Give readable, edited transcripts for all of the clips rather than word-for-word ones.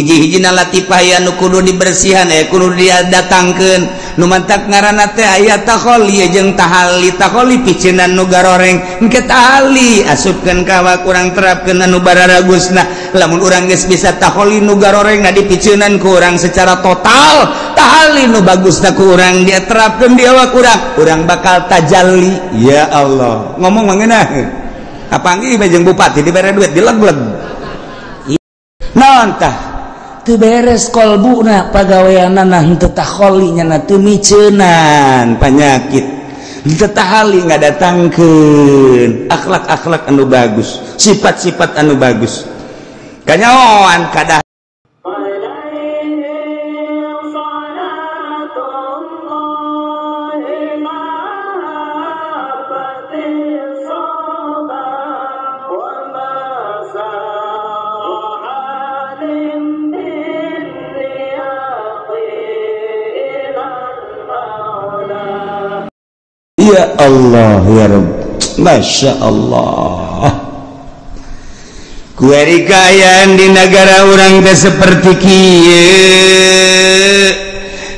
Hiji-hijina latifah aya nu kudu dibersihan, aya kudu didatangkeun. Nu mantak ngaranna teh aya takholi jeung tahalli. Takholi piceunan nu garoreng, engke tahalli asupkeun ka awak urang, terapkeun anu bararagusna. Lamun urang geus bisa takholi nu garorengna dipiceunan ku urang secara total, tahalli nu bagusna ku urang dia terapkeun di awak urang, urang bakal tajalli. Ya Allah, ngomong mah ngeunah. Kapanggih bae jeung bupati dibere duit dileg-leg. Naon tah? Teu beres kolbuna pagaweanana, henteu takholi nyana teu miceunan panyakit, henteu tahali ngadatangkeun akhlak-akhlak anu bagus, sifat-sifat anu bagus. Kanyaoan kadah Ya Allah ya Rabb, Masya Allah. Kuari kaayaan di negara urang teh seperti kieu.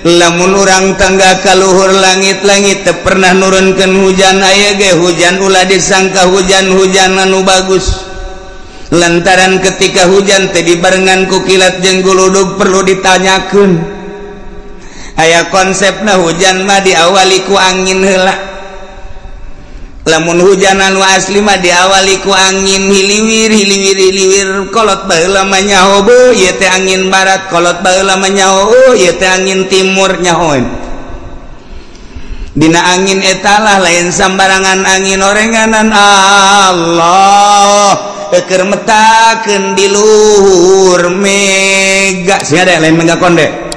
Lamun urang tangga kaluhur langit-langit teu pernah nurunkeun hujan, aya ge hujan ulah disangka hujan-hujan anu bagus. Lantaran ketika hujan teh dibarengan ku kilat jeung guludug perlu ditanyakeun. Aya konsepna hujan mah diawali ku angin heula. Lamun hujan anu asli mah diawali ku angin hiliwir hiliwir hiliwir, kolot baheula mah nyaho beuh ieu teh angin barat, kolot baheula mah nyaho ieu teh angin timur nyahoeun. Dina angin eta lah lain sambarangan angin orenganan Allah keur metakeun di luhur mega. Sia ada lain mega konde.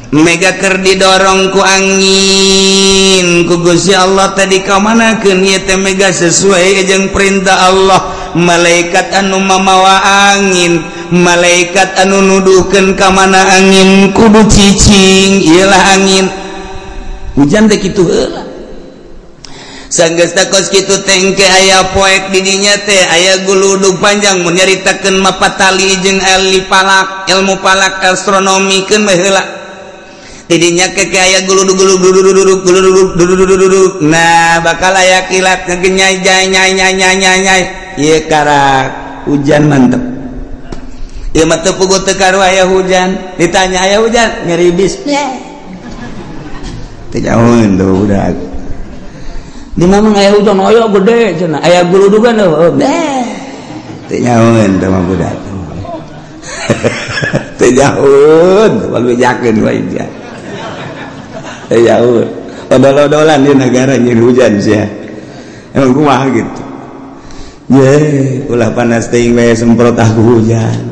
Mega keur didorong ku angin ku Gusti Allah tadi kamanakeun ieu teh mega sesuai jeung perintah Allah. Malaikat anu mamawa angin, malaikat anu nuduhkeun ka mana angin kudu cicing, ieu lah angin. Hujan teh kitu heula. Sanggeus teh kos kitu teh engke aya poek di dinya teh aya guludug panjang mun nyaritakeun mapatali jeung ahli palak, ilmu palak astronomi keun we heula. Tidinya ke aya guludug guludug guludug guludug. Nah bakal aya kilat ngenyai nyai nyai nyai nyai nyai nyai. Ieu karak hujan mantep. Ieu mah teu puguh teu karu aya hujan. Ditanya aya hujan ngeribis. Teu jauheun tuh budak. Di mana aya hujan aya gede cenah. Aya guludugan heuh. Teu jauheun teh mah budak. Teu jauheun walu bejakeun wae dia. Ya odol-odolan di negara nyin hujan sih. Emang kumaha gitu. Ye, ulah panas teuing bae semprot aku hujan.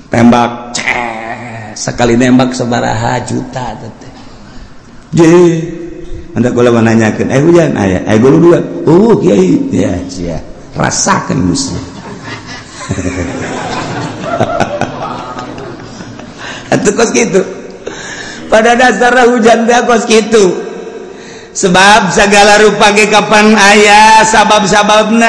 Tembak, ces, sekali nembak sabaraha juta teh. Ye, mandak kula nanyakeun, "Eh hujan aya, aya gulu dua." Oh, kiai. Ya, sia. Rasakeun Gusti. Atuh kos kitu. Pada dasarnya hujan teh kos kitu. Sebab segala rupa ge kapan aya sabab-sababna.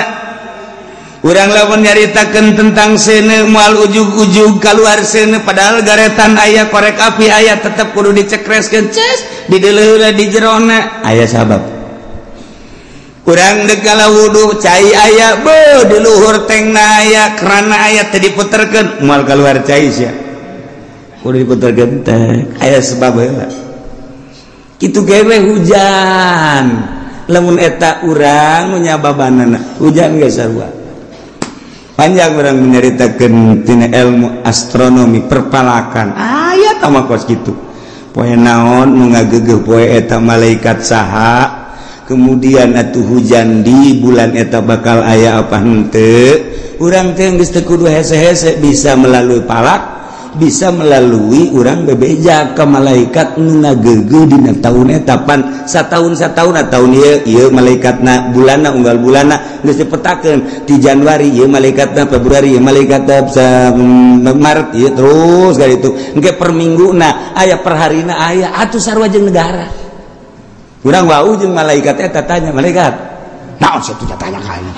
Urang lamun nyaritakeun tentang seuneu moal ujug-ujug kaluar seuneu padahal garetan aya korek api aya tetep kudu dicekreskeun ces dideuleuheula di jerona aya sabab. Urang deuk kala wudu cai aya beuh di luhur tengna aya kerana aya teu diputerkeun moal kaluar cai sia. Kudu diputerkeun teh aya sebab heula. Kitu ge we hujan. Lamun eta urang nu nyababanana hujan ge sarua. Panjang urang menyaritakeun tina ilmu astronomi perpalakan. Aya tah mah kos kitu. Poe naon nu ngageugeuh poe eta malaikat saha, kemudian atuh hujan di bulan eta bakal aya apa henteu. Urang teh geus teu kudu hese-hese bisa melalui palak, bisa melalui urang bebeja ke malaikat nu ngageugeuh dina taun eta pan sataun-sataun taun ieu ieu malaikatna bulanna unggal bulanna geus dipetakeun di Januari ieu malaikatna, Februari ieu malaikatna, Maret ieu terus ka ditu engke per mingguna aya per harina aya atuh sarua jeung negara. Urang wau jeung malaikat eta tanya malaikat naon sia teh tanya ka aing.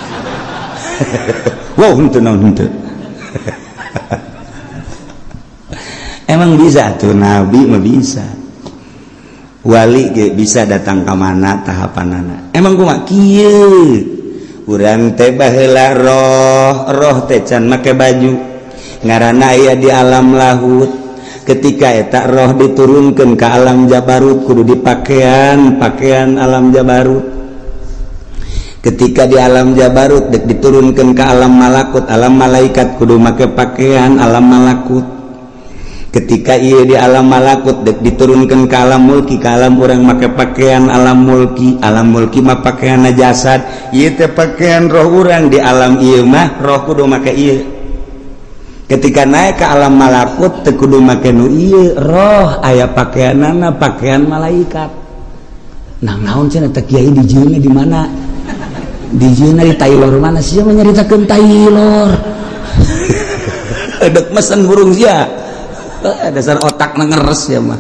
Wow henteu naon henteu. Emang bisa tuh nabi mah bisa. Wali ge bisa datang ka mana tahapanana. Emang kumaha kieu? Urang teh baheula roh teh can make baju. Ngaranna aya di alam lahut. Ketika eta roh diturunkan ke alam jabarut kudu dipakaian pakaian alam jabarut. Ketika di alam jabarut dek diturunkan ke alam malakut, alam malaikat kudu make pakaian alam malakut. Ketika ia di alam malakut dek diturunkan ke alam mulki, ke alam urang make pakaian alam mulki. Alam mulki mah pakaian jasad, ieu teh pakaian roh urang. Di alam ieu mah roh kudu make ieu. Ketika naik ke alam malakut teu kudu make nu ieu, roh aya pakaianana pakaian malaikat. Nah naon cenah teh kiai dijieunna di mana? Dijieunna di Taylor mana sia mah nyaritakeun Taylor. Dek mesen burung sia. Dasar otak ngeres ya mah.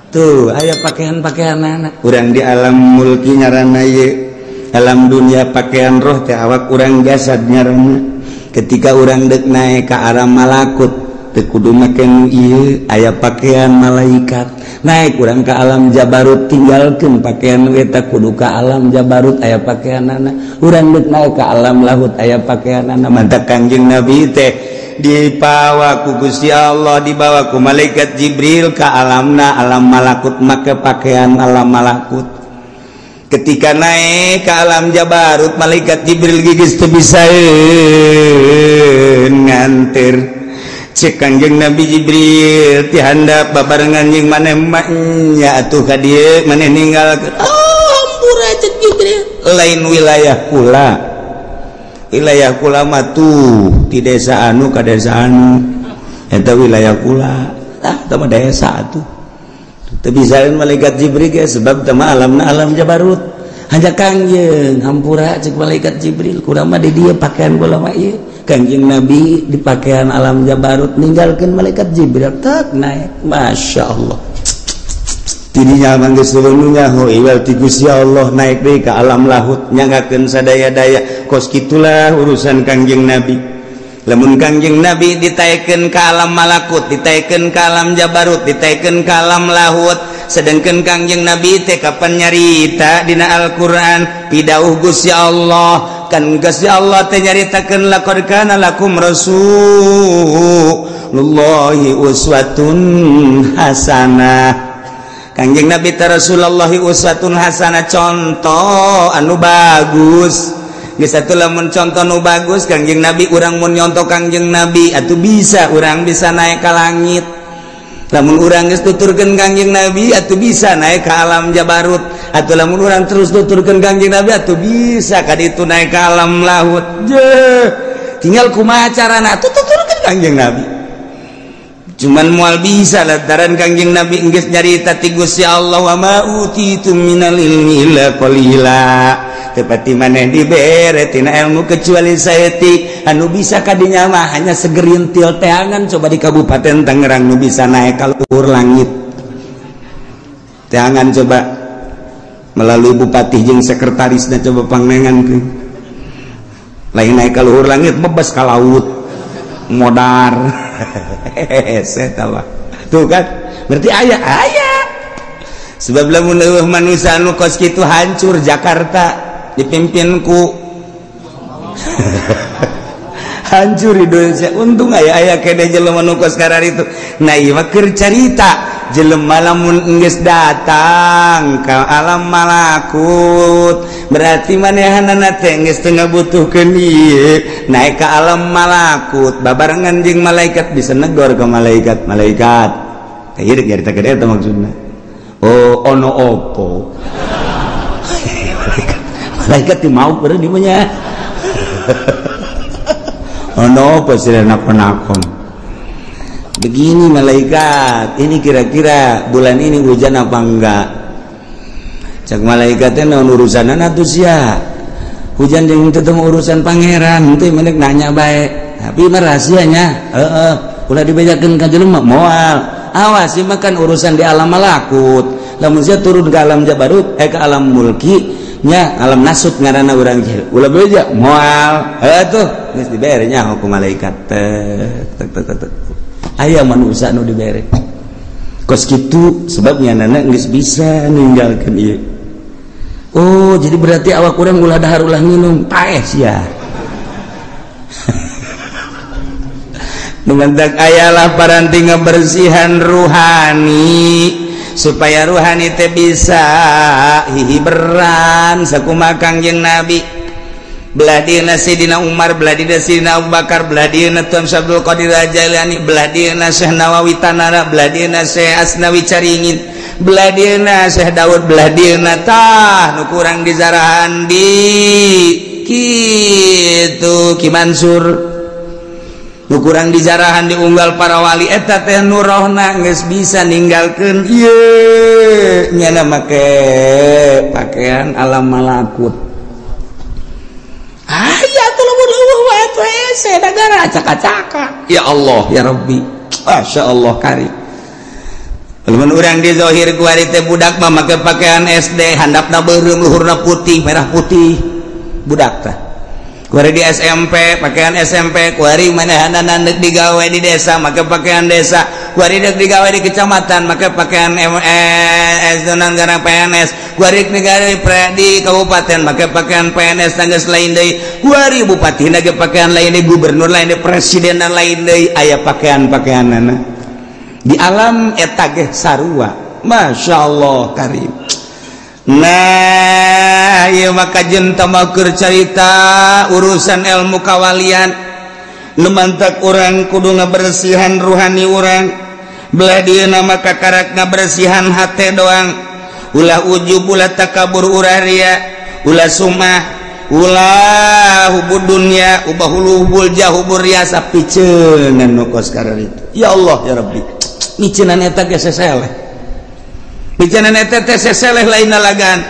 Tuh aya pakaian-pakaianana. Urang di alam mulki ngaranna ieu. Alam dunia pakaian roh teh awak urang jasad ngaranna. Ketika urang dek naik ke alam malakut teu kudu make nu ieu, aya pakaian malaikat. Naik urang ke alam jabarut tinggalkeun pakaian eta kudu ka alam jabarut aya pakaianana. Urang dek naik ke alam lahut aya pakaianana. Mantak Kangjeng Nabi teh dibawa ku Gusti Allah, dibawa ku malaikat Jibril ke alamna alam malakut make pakaian alam malakut. Ketika naik ke alam jabarut malaikat Jibril gigis teu bisa nganter. Cek Kangjeng Nabi Jibril ti handap babarengan jeung maneh mah nya atuh ka dieu maneh ninggalkeun. Oh hampura cek Jibril, lain wilayah kula. Wilayah kula mah tuh di desa anu ka desa anu eta wilayah kula. Ah teh mah desa atuh. Teu bisaeun malaikat Jibril ge sebab teh mah alamna alam jabarut. Hanya Kangjeng hampura cek malaikat Jibril, kula mah di dieu pakaian kula mah ieu. Kangjeng Nabi di pakaian alam jabarut ninggalkeun malaikat Jibril tak naik. Masya Allah. Tidinya mah geus nu nyaho iwal ti Gusti Allah naik deui ka alam lahut nyanggakeun sadaya-daya. Kos kitulah urusan Kangjeng Nabi. Lamun Kangjeng Nabi ditaekeun ka alam malakut, ditaekeun ka alam jabarut, ditaekeun ka alam lahut, sedangkan Kangjeng Nabi teh kapan nyarita dina Al-Qur'an pidauh Gusti Allah. Kan Gusti Allah teh nyaritakeun laqad kana lakum rasulullahi uswatun hasanah. Kangjeng Nabi teh Rasulullahi uswatun hasanah, contoh anu bagus. Geus atuh lamun contoh nu bagus Kangjeng Nabi, urang mun nyontoh Kangjeng Nabi atuh bisa urang bisa naik ka langit. Lamun urang geus tuturkeun Kangjeng Nabi atuh bisa naik ka alam jabarut. Atuh lamun urang terus tuturkeun Kangjeng Nabi atuh bisa ka ditu naik ka alam lahut. Jeh, tinggal kumaha carana atuh tuturkeun Kangjeng Nabi. Cuman moal bisa lantaran Kangjeng Nabi geus nyarita ti Gusti Allah wa ma utitu minal ilmi illa qalila. Tepati maneh dibere tina ilmu kecuali saeutik. Anu bisa kadinya mah hanya segerintil teangan. Coba di Kabupaten Tangerang nu bisa naik ka luhur langit teangan, coba melalui bupati jeung sekretarisna coba pangnengankeun. Lain naik ka luhur langit bebas ka laut modar. Hese mah tuh kan berarti aya aya sebab lamun eueuh manusia anu kos kitu hancur Jakarta dipimpin ku hancur Indonesia. Untung aya aya kene jelema nu kos kararitu. Nah ieu mah keur carita jelema lamun geus datang ka alam malakut berarti manehanana teh geus teu ngabutuhkeun ieu naik ka alam malakut babarengan jeung malaikat bisa negor ke malaikat. Malaikat teh ieu nyaritakeun eta maksudna. Oh ono opo malaikat di mau beureum di mah nya. Ono apa sih nakon-nakon begini malaikat, ini kira-kira bulan ini hujan apa enggak? Cak malaikatnya naon urusanana atuh sia. Hujan jeung teu urusan pangeran, teu menek nanya bae. Tapi mah rahasianya, heeh, ulah dibejakeun ka jelema moal. Awas ieu mah kan urusan di alam malakut. Lamun sia turun ke alam jabarut, ke alam mulki, nya alam nasut ngaranna urang jil. Ulah beja moal. Heuh tuh geus dibere nya ku malaikat. Tek tek tek tek. Aya manusia nu dibere kos kitu sebabnya nana geus bisa ninggalkeun ieu. Oh jadi berarti awak urang ulah dahar ulah nginum paeh sia. Numantak ayalah paranti ngabersihan ruhani supaya ruhani teh bisa hihiberan sakumaha Kangjeng Nabi. Belah dieuna Sidina Umar, belah dieuna Sidina Abu Bakar, belah dieuna Tuan Syekh Abdul Qadir Jailani, belah dieuna Syekh Nawawi Tanara, belah dieuna Syekh Asnawi Caringin, belah dieuna Syekh Daud, belah dieuna tah nu kurang dizarahan di kitu Ki Mansur, nu kurang dijarahan di unggal para wali eta teh nu rohna geus bisa ninggalkeun ieu nyana make pakaian alam malakut. Aya tuh leuweuh wae teh hese negara acak-acaka. Ya Allah ya Rabbi, Masya Allah karim. Lamun urang di zahir kuari teh budak mah make pakaian SD handapna beureum luhurna putih merah putih budak tah. Kuari di SMP pakaian SMP, kuari manehanana deuk digawe di desa make pakaian desa, kuari deuk digawe di kecamatan make pakaian MS donan garang PNS, kuari digawe di kabupaten make pakaian PNS tanggeus lain deui, kuari bupati ge pakaian lain deui, gubernur lain deui, presiden lain deui, aya pakaian-pakaianana di alam eta ge sarua. Masya Allah karim. Nah ieu maka jeung tamakur carita urusan ilmu kawalian nu mantak urang kudu ngabersihan ruhani urang. Belah dieuna maka karak ngabersihan hate doang, ulah ujub ulah takabur ulah ria ulah sumah ulah hubud dunya ubah hubul jah hubur riasa piceunan nu kos kararitu. Ya Allah ya Rabbi, miceunan eta ge seseleh, bicanan eta teh seseleh lain lagan.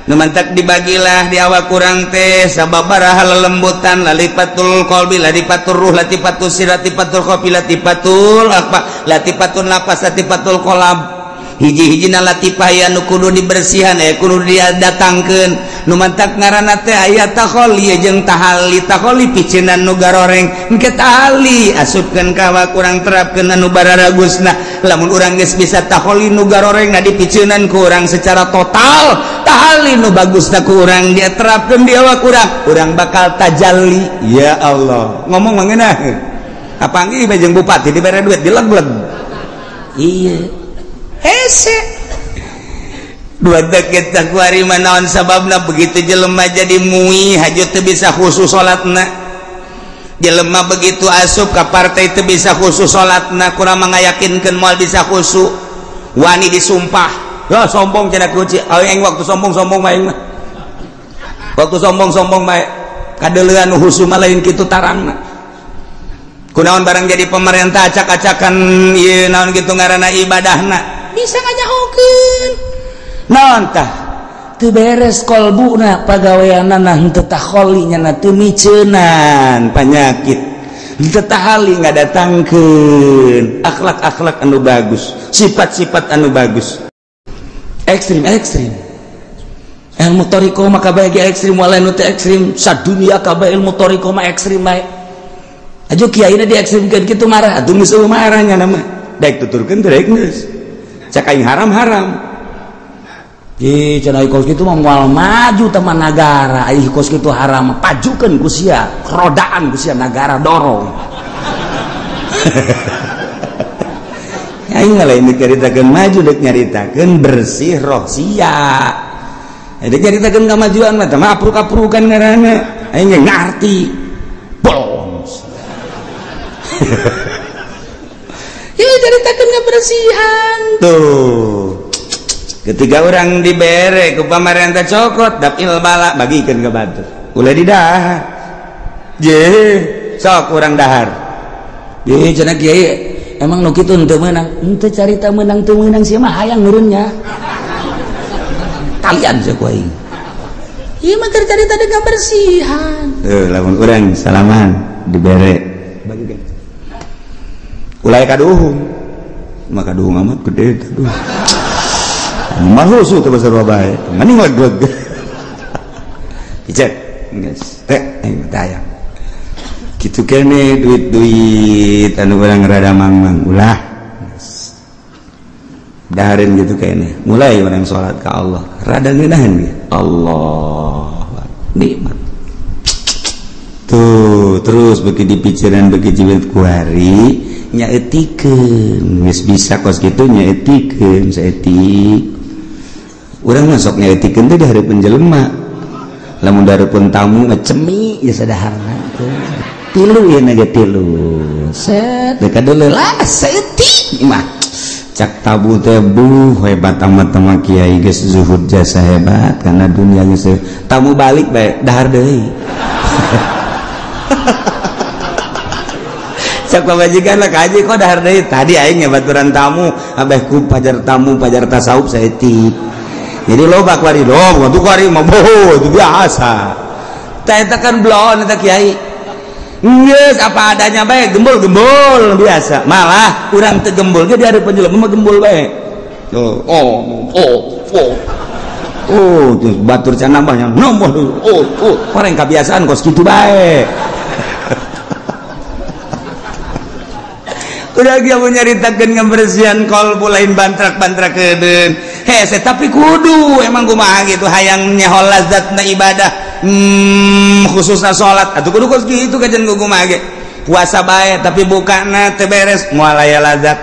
Nu mantak dibagilah di awak kurang teh sababaraha lelembutan lalipatul qalbi lalipatul ruh latipatul sir latipatul khofi latipatul apa latipatul napas latipatul qalab. Hiji-hijina latifah ya nu kudu dibersihan ya kudu didatangkeun. Nu mantak ngaranna teh aya takholi jeung tahalli. Takholi piceunan nu garoreng engke tahalli asupkeun ka awak urang terapkeun anu bararagusna. Lamun urang geus bisa takholi nu garorengna dipiceunan ku urang secara total, tahalli nu bagusna ku urang diterapkeun di awak urang, urang bakal tajalli. Ya Allah, ngomong mah ngeunah. Kapanggih bae jeung bupati dibere duit dileg-leg. Iya. Hese dua deket kuari manaon sababna begitu jelema jadi mui haju teu bisa khusus salatna, jelema begitu asup ka partai teu bisa khusus salatna, kurang mangayakinkeun moal bisa khusyuk, wani disumpah ya sombong cenah kunci aing waktu sombong-sombong mah aing mah waktu sombong-sombong mah kadeuleuan nu khusyuk mah lain kitu tarangna. Kunaon barang jadi pemerintah acak-acakan ieu naon kitu ngaranna ibadahna bisa nganyahokeun naon tah teu beres kolbuna pagaweanana henteu takholi nya teu miceunan panyakit henteu tahali ngadatangkeun akhlak-akhlak anu bagus, sifat-sifat anu bagus. Ekstrim-ekstrim ilmu thariqah mah kabeh ge ekstrim, walain nu teu ekstrim sadunia kabeh ilmu thariqah mah ekstrim bae. Aja kiaina diekstrimkeun kitu marah atuh geus eueuh marah nya mah daek tuturkeun teh daek geus cak aing haram-haram. Ih cenah kos kitu mah moal maju teman nagara, ai kos kitu haram pajukeun ku sia, rodaan ku sia nagara dorong. Aing mah lain nyaritakeun maju deuk nyaritakeun bersih roh sia. Deuk nyaritakeun kamajuan mah teh mah apruk-aprukan ngaranna. Aing ge ngarti. Bolong. Ya caritakeun kebersihan tuh. Ketika orang dibere ku pamarentah cokot dapil bala bagikeun ka batur. Ulah didahar. Je, sok urang dahar. Ye cenah kiai emang nu kitu henteu meunang. Henteu carita meunang teu meunang sia mah hayang meureunnya. Kalian sia ku aing. Ieu mah keur carita deuk kebersihan. Tuh lamun urang salaman dibere bagikeun. Ulah kaduhung. Maka kaduhung amat gede aduh. Mah husu teh basar bae. Mending leg-leg. Icet geus teh aing teh hayang. Kitu kene duit-duit anu urang rada mangmang ulah. Dahareun gitu kene. Mulai urang salat ka Allah, rada ngeunaheun ge. Allah nikmat. Tuh, terus beuki dipikiran beuki jiwit kuari nyaeutikeun. Geus bisa kos kitu nyaeutikeun saeutik. Urang mah sok nyaeutikeun teh di hareupeun jelema. Lamun di hareupeun tamu ngecemi ya sadaharna teh. Tilu ya naga tilu. Set dekat dulu lah saeutik mah. Cak tabu teh buh hebat amat sama kiai geus zuhud jasa hebat karena dunia geus tamu balik bae dahar deui. Cak pamajikan lah kaji kok dahar deui tadi aing ngebaturan tamu abeh ku pajar tamu pajar tasawuf saeutik. Jadi loba kuari loba tuh kuari mah boh itu biasa. Tah eta kan bloon eta kiai. Geus apa adanya bae gembul-gembul biasa. Malah urang teu gembul ge di hareupeun jelema mah gembul bae. Oh oh oh. Oh, terus batur can nambahnya nambah oh oh orang kebiasaan kos kitu bae. Udah dia mau nyaritakeun ngebersihan kolbu lain bantrak-bantrak kedeun. Hese tapi kudu emang kumaha gitu hayang nyehol lazatna ibadah. Khususna salat atuh kudu kos kitu kajen kumaha ge. Puasa bae tapi bukana teu beres moal aya lazat.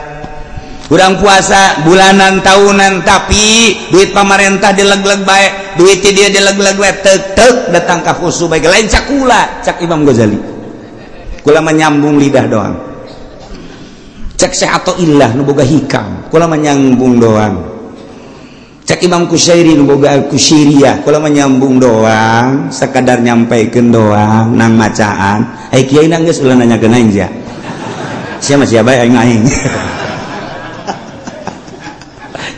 Urang puasa bulanan tahunan tapi duit pamarentah dileg-leg bae, duit dia dileg-leg bae tek-tek datang ka khusu bae lain cakula cak Imam Ghazali. Kula menyambung lidah doang. Cek Syekh Athaillah nu boga hikam kula menyambung doang. Cek Imam Kusyairi nu boga Al-Kusyairiyah kula menyambung doang, sekadar nyampaikeun doang nang macaan. Ai kiai nang geus ulah nanyakeun aing sia. Sia mah sia bae aing aing.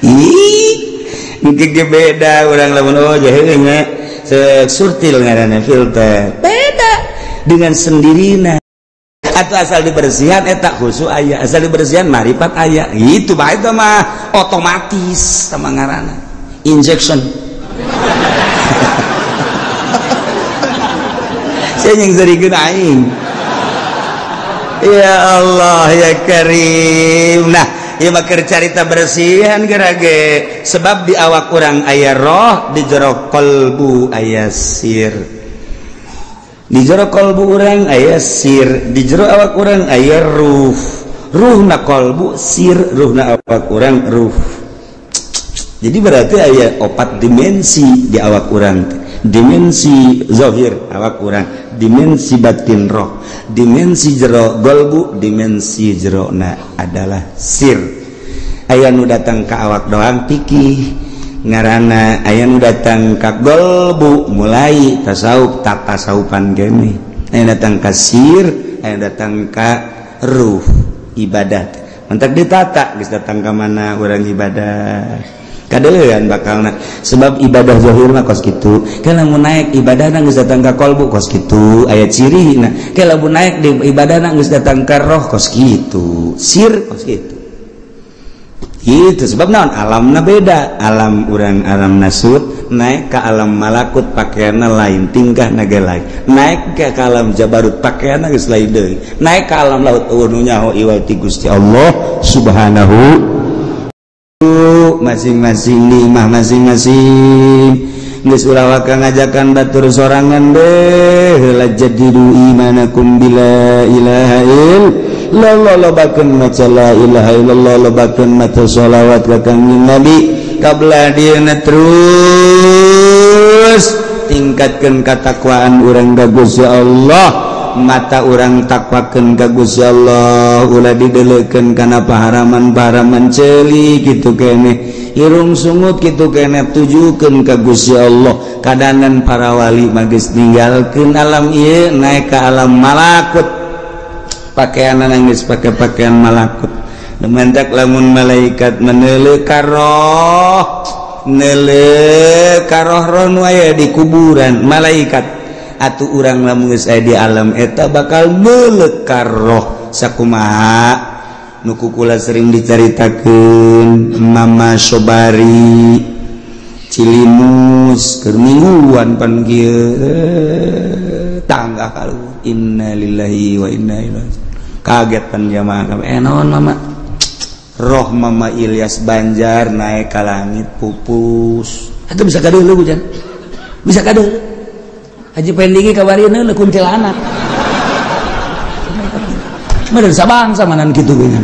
Ih, engke beda urang lamun oh jahe nya surtil ngaranna filter. Beda dengan sendirina. Atau asal dibersihan eta khusu aya, asal dibersihan marifat aya. Itu bae itu mah otomatis sama ngaranna injection. Saya yang serikeun aing. Ya Allah ya Karim. Nah, ieu mah keur carita bersihan gerage sebab di awak urang aya roh, di jero qalbu aya sir. Di jero kolbu urang aya sir, di jero awak urang aya ruh. Ruhna kolbu sir, ruhna awak urang ruh. Jadi berarti aya opat dimensi di awak urang. Dimensi zahir awak urang, dimensi batin roh, dimensi jero kolbu, dimensi jerona adalah sir. Aya nu datang ka awak doang pikih ngarana, aya nu datang ka golbu mulai tasawuf tak tasawufan gini, aya datang ka sir, aya datang ka ruh ibadah. Mentak ditata geus datang ka mana urang ibadah kadeuleun bakalna sebab ibadah zahir mah kos kitu. Ke lamun naik ibadahna geus datang ka kolbu kos kitu aya cirina. Ke lamun naik di ibadahna geus datang ka roh kos kitu, sir kos kitu. Itu sebab naon alamna beda, alam urang alam nasut naik ke alam malakut pakaianna lain, tingkahna ge lain, naik ke alam jabarut pakaianna geus lain deui, naik ke alam laut eueuh nu nyaho iwal ti Gusti Allah Subhanahu. Masing-masing di imah masing-masing geus ulah waka ngajakan batur sorangan deh heula jadidu imanakum bila ilaha illallah lobakeun maca la ilaha illallah lobakeun maca sholawat ka Kangjeng Nabi kabla dieuna terus tingkatkeun katakwaan urang ka Gusti Allah, mata urang takwakeun ka Gusti Allah ulah dideleukeun kana paharaman-paharaman ceuli kitu keneh irung sungut kitu keneh tujukeun ka Gusti Allah. Kadanan para wali mah geus ninggalkeun alam ieu naik ka alam malakut, pakaian nangis pakai pakaian malakut. Dementak lamun malaikat meneuleuh karoh, neuleuh karoh roh nu aya di kuburan malaikat atuh urang lamun geus aya di alam eta bakal meuleuh karoh sakumaha nu kukula sering dicaritakeun Mama Sobari. Cilimus keur mingguan pan kieu tangga kaluhur innalillahi wa inna ilaihi. Kaget pan jamaah naon mama roh mama Ilyas Banjar naik ka langit pupus atuh bisa kadeuleu hujan bisa kadeuleu Haji Pendingi kabarieun heula kuntilanak meureun sabangsa manan kitu ge nya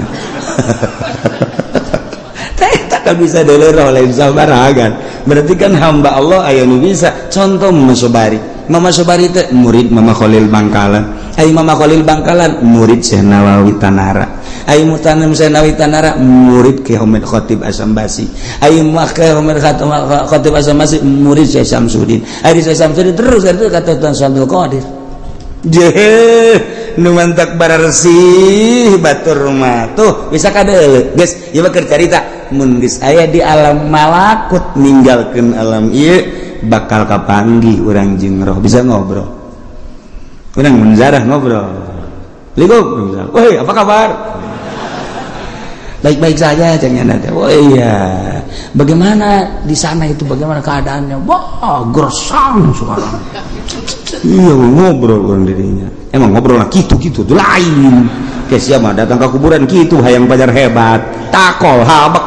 teh tak bisa deuleu roh lain sabaragan berarti kan hamba Allah aya nu bisa. Contoh Mama Sobari, Mama Sobari teh murid Mama Khalil Bangkalan, ai Mama Khalil Bangkalan murid Syekh Nawawi Tanara, ai mutanim Syekh Nawawi Tanara murid Ki Hamid Khatib Asambasi, ai Ki Hamid Khatib Asambasi murid Syekh Samsudin, ai Syekh Samsudin terus itu kata Tuan Abdul Qadir. Jeh nu mantak bararsih batur rumah tuh bisa kadeuleu geus ieu mah keur carita mun geus aya di alam malakut ninggalkeun alam ieu bakal kapanggih urang jeung roh bisa ngobrol urang mun zarah ngobrol ligo woi apa kabar baik-baik saja cenah teh. Oh iya bagaimana di sana itu bagaimana keadaannya wah gersang sekarang. Iya ngobrol orang dirinya emang ngobrol lah gitu-gitu tuh lain kayak siapa datang ke kuburan gitu hayang pajar hebat takol habek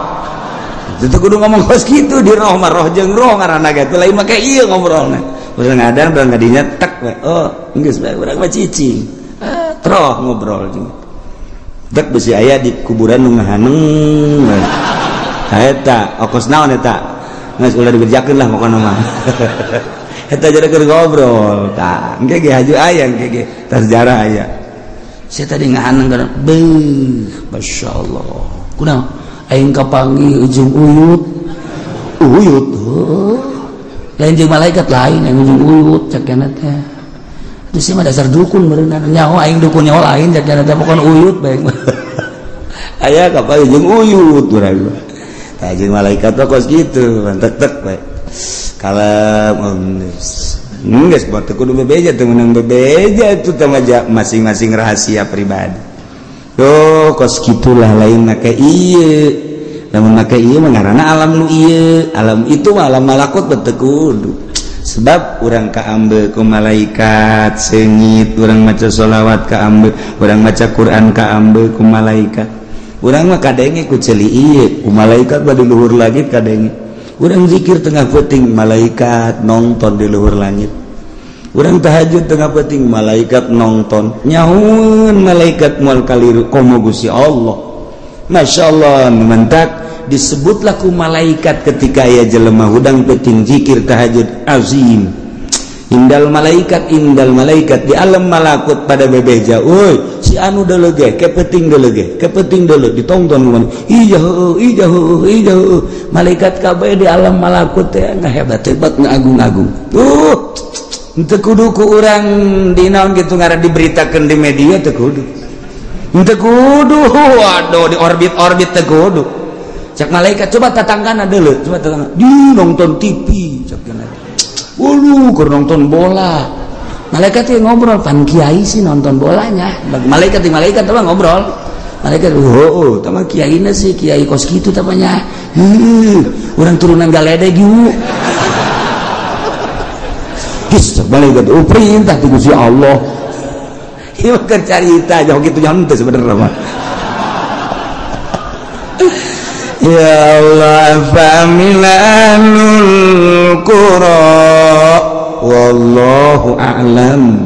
itu kudu ngomong kos gitu di roh mah roh jeung roh ngaranna ge teh lain mah kayak ieu ngobrolna urang ngadang urang kadinya tek we oh geus bae urang mah cicing troh ngobrol jeung tek besi aya di kuburan nu ngahaneng eta okos naon eta geus ulah diberjakeun lah pokona mah eta jadi keur ngobrol tah engke ge haju aya engke ge tah sejarah aya saya tadi ngahaneng kana beuh masyaallah kunaon aing kapanggih ujung uyut uyut heuh lain jeung malaikat lain aing ujung uyut cek kana teh atuh sia mah dasar dukun meureunna nyaho aing dukun nyaho lain cek kana teh pokona uyut bae aya kapanggih jeung uyut urang tah jeung malaikat mah kos kitu tek-tek bae kalau geus buat kudu bebeja teu meunang bebeja itu teh masing-masing rahasia pribadi. Tuh kos kitulah lain make ieu. Lamun make ieu mah ngaranna alam nu ieu, alam itu mah alam malakut teu kudu. Sebab urang kaambe ku malaikat seungit, urang maca sholawat kaambe, urang maca Quran kaambe ku malaikat. Urang mah kadenge ku ceuli ieu, ku malaikat mah di luhur langit kadenge. Urang zikir tengah peuting malaikat nonton di luhur langit. Urang tahajud tengah peuting malaikat nonton. Nyahueun malaikat moal kaliru komo Gusti Allah. Masya Allah mentak disebutlah ku malaikat ketika aya jelema hudang peuting zikir tahajud azim. Indal malaikat di alam malakut pada bebeja. Woi, si anu deuleuh ge, ke peuting deuleuh ditonton kumaha. Iya heueuh, iya heueuh, iya heueuh. Malaikat kabeh di alam malakut teh ngahebat-hebat ngagung-agung. Tuh, teu kudu ku urang di naon kitu ngaran diberitakeun di media teu kudu. Teu kudu, waduh di orbit-orbit teu kudu. Cek malaikat coba tatanggana deuleuh, coba tatangga. Di nonton TV cek cenah. Waduh, keur nonton bola. Malaikat yang ngobrol, pan kiai sih nonton bolanya. Malaikat apa ngobrol. Malaikat, oh, tama kiaina sih, kiai kos kitu tamanya. Urang turunan galedeg yuk. Geus malaikat, oh perintah ti Gusti Allah. Ieu keur carita jauh kitu henteu sebenarnya mah. Ya Allah fa'amilul qura wallahu a'lam.